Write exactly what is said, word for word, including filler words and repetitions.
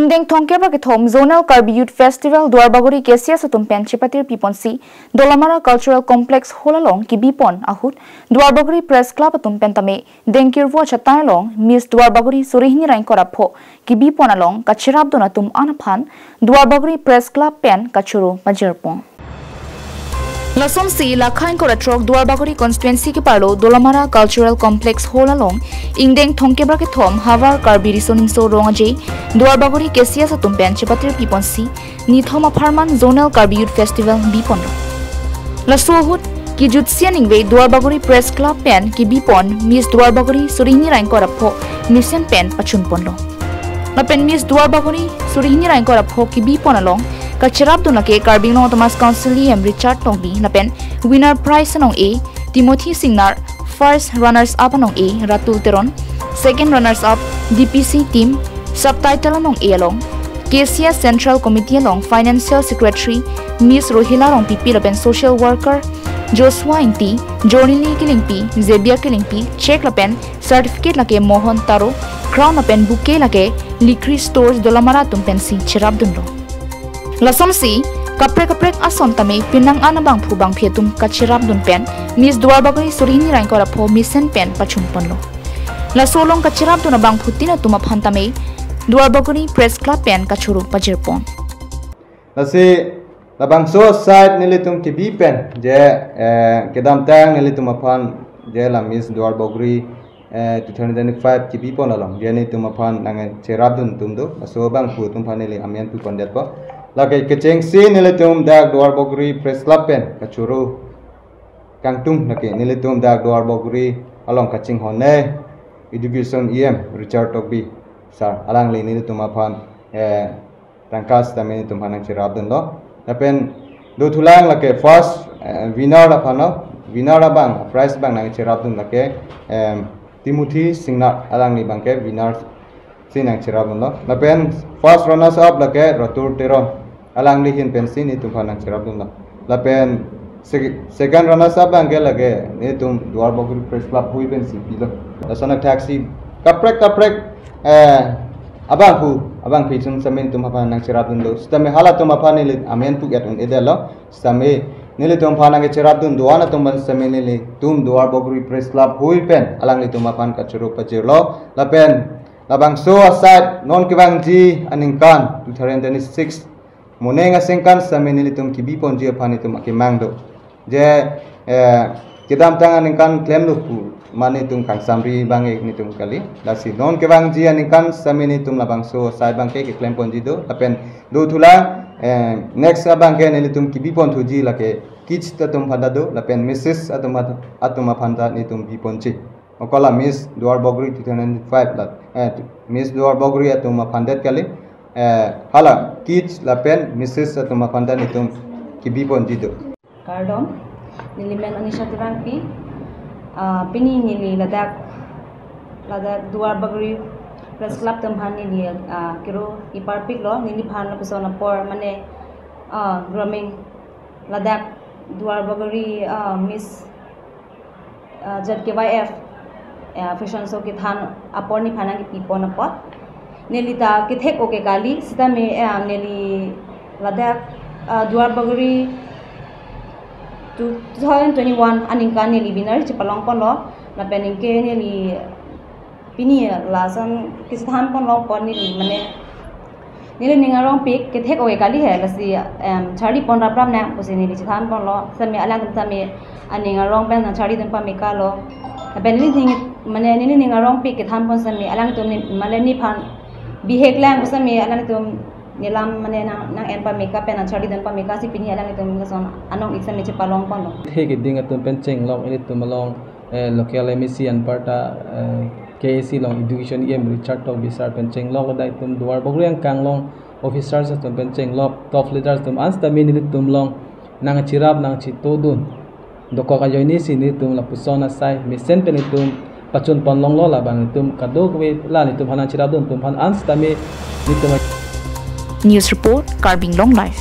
Ingdeng thomkep ra kethom Zonal Karbi Youth Festival Duarbagori K C S atum pen chepatir piponsi Dolamara Cultural Complex Hall along kibipon ahut Duarbagori Press Club atum pen tame dengkirvo chatai along Miss Duarbagori suri hini ra ingkoi ra pho kibipon along kacherapdun atum an aphan Duarbagori Press Club pen kachoro pajirpon. Lasonsi lakha ingkoi ra throk Duarbagori constituency keparlo Dolamara Cultural Complex Hall along ingdeng thomkep ra kethom Havar Karbi Riso Nimso Rong Aje Duarbagori K C S atum pen chepatir piponsi nithom apharman Zonal Karbi Youth Festival biponlo. Laso ahut kijutsi aningve Duarbagori Press Club pen kibipon Miss Duarbagori suri hini ra ingkoi ra pho mesen pen pachunponlo. Lapen Miss Duarbagori suri hini ra ingkoi ra pho kibipon along kacherapdun lake Karbi Anglong Autonomous Council E M Richard Tokbi lapen winner prize anong-e Timothy Singnar, first runners up anong-e Ratul Teron, second runners up D P C team, subtitle anong-e along K C S Central Committee along Financial Secretary Miss Rohila Rongpipi lapen social worker Joshua Ingti, Jornili Kilingpi, Xavier Kilingpi, cheque lapen certificate lake Mohon Taro, crown lapen bouquet lake Likri Stores Dolamara atum pensi cherapdunlo. Lasonsi kaprek kaprek ason tame penang an abangphu bangphi atum kacherapdun pen Miss Duarbagori suri hini ra ingkoi ra pho mesen pen pachunponlo. Laso along kacherapdun abangphutin atum aphan tame Duarbagori Press Club pen kachoro pajirpon. Lasi labangso aside nelitum kibi pen je, eh, kedamtang nelitum aphan je la Miss Duarbagori, eh, two thousand twenty-five kibipon along je nelitum aphan nangcherapdun atum do, laso abangphu atum aphan neli amen pipondetpo. Lake kechengsi nelitum dak Duarbagori Press Club pen kachoro kangtung lake nelitum dak Duarbagori along kachinghon-e Education E M Richard Tokbi sir, alangli nelitum aphan, eh, tangka sitame nelitum aphan nangcherapdunlo. Lapen dothulang lake first, eh, winner aphanlo, winner abang, prize abang nangcherapdun lake, em, Timothy Singnar, alangli abangke winner si nangcherapdunlo. Lapen first runners up lake Ratul Teron, alangli ahin pensi nelitum aphan nangcherapdunlo. Lapen sec-, second runners up abangke lake nelitum Duarbagori Press Club ahui pensi pilo. Lason athaksi kaprek kaprek, eh, abangphu abangphi atum sitame nelitum aphan nangcherapdunlo. Sitame halatum aphan neli amen pu-et un-edetlo. Sitame nelitum aphan nangcherapdun do-an atum aphan sitame nelitum Duarbagori Press Club ahui pen alanglitum aphan kachoro pajirlo. Lapen labangso aside non kevangji aningkan two thousand twenty-six moning aningkan sitame nelitum kibiponji aphan nelitum akemang do. Je, eh, kedamtang aningkan klemlo pu ma nelitum kangsamri abang nelitum kali. Lasi non kevangji aningkan sitame nelitum labangso aside abangke keklemponji do. Lapen dothulang, eh, next abangke nelitum kibiponthuji lake kids atum aphanta do, lapen misses atum at-, atum aphanta nelitum biponji. Okala Miss Duarbagori two thousand five la, eh, Miss Duarbagori atum aphandet kali, eh, hala kids lapen misses atum aphanta nelitum kibiponji do. Kardom, neli men Anisha Terangpi, ah, pini neli ladak, ladak Duarbagori Press Club atum aphan neli, ah, kero iparpiklo, neliphan lapuson apor mane, ah, grooming ladak Duarbagori, ah, Miss, ah, Z K Y F, ah, fashion show kethan apor nephan nangkipipon apot. Neli ta kethek-o ke kali, sitame, ah, neli ladak, ah, Duarbagori two thousand twenty-one aningkan neli winner chepalongponlo, lapen anke neli pini lason kachethanponlo apot neli mane neli ning arongpik kethek-o ke kali he, lasi, em, charlipon raprap nang pusi neli chethanponlo, sitame alangtum tame aning arong pen nangcharlidun pamekalo. Lapen neli ning, mane neli ning arongpik kethanpon sitame alangtum ne, mane nephan bihek lang sitame alangtum nelam mane nang, nang-en pameka pen nangcharlidun pameka si pini alangtum lason anong-ik sitame chepalongponlo. He keding atum pen chenglok ilitum along, eh, local M A C anparta, eh, K A C along Education E M Richard Tokbi sir pen chenglok ladak itum Duarbagori angkang along officers atum pen chenglok, top leaders atum an sitame nelitum along nangcherap nangchetodun dokok ajoine si nelitum lapuson asai mesen pen itum pachunponlonglo, labang itum kadokave la nelitum aphan nangcherapdun atum aphan an sitame nelitum. News report, Karbi Anglong Live.